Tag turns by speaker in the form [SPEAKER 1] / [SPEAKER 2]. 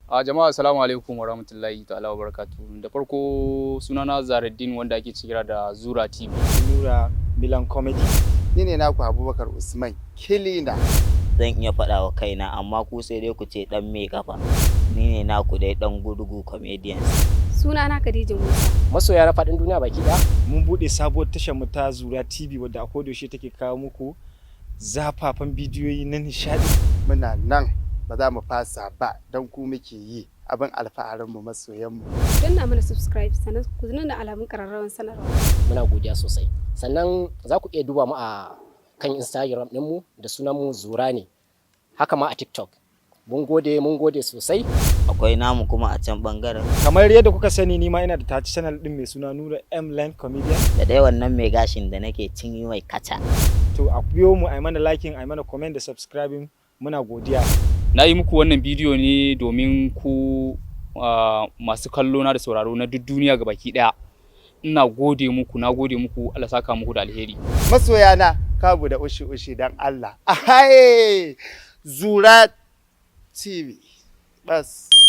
[SPEAKER 1] A jama'a, assalamu alaikum wa rahmatullahi ta'ala wa barakatuh. Da farko, sunana Zaradin, wanda ake kira da Zura TV.
[SPEAKER 2] Nura Milan Comedy.
[SPEAKER 3] Ni ne naku Abubakar Usman Kilina.
[SPEAKER 4] Zan iya faɗa wa kaina, amma ku sai dai ku ce dan mai kafa. Ni ne naku dai, dan gudugu comedians.
[SPEAKER 5] Sunana Khadija Musa.
[SPEAKER 6] Masoya na faɗin duniya baki ɗaya.
[SPEAKER 2] Mun buɗe sabuwar tashar mu ta Zura TV, wadda a kodayaushe take kawo muku zafafan bidiyoyi na nishaɗi.
[SPEAKER 3] Muna nan, ba za mu fasa ba, don ku muke yi, abin alfaharin mu, masoyan mu.
[SPEAKER 5] Danna mana subscribe, sannan ku nuna alamun ƙararrawar sanarwa.
[SPEAKER 6] Muna godiya sosai. Sannan za ku iya duba mu a kan Instagram ɗinmu da sunan mu Zura ne. Haka ma a TikTok. Mun gode, mun gode sosai.
[SPEAKER 4] Akwai namu kuma a can bangaren.
[SPEAKER 2] Kamar yadda kuka sani, ni ma ina da taci channel din mai suna Nura M Line Comedian.
[SPEAKER 4] Da dai wannan mai gashin da nake cinye mai kaca.
[SPEAKER 2] To, a biyo mu, a yi mana liking, a yi mana comment da subscribing. Muna godiya.
[SPEAKER 1] Na yi muku wannan bidiyo ne domin ku masu kallo na da sauraro na duk duniya gabaki daya. Ina gode muku, na gode muku, Allah saka muku da alheri.
[SPEAKER 3] Masoyana, kabu da ushi ushi dan Allah. Ahaye! Zura TV. Bas.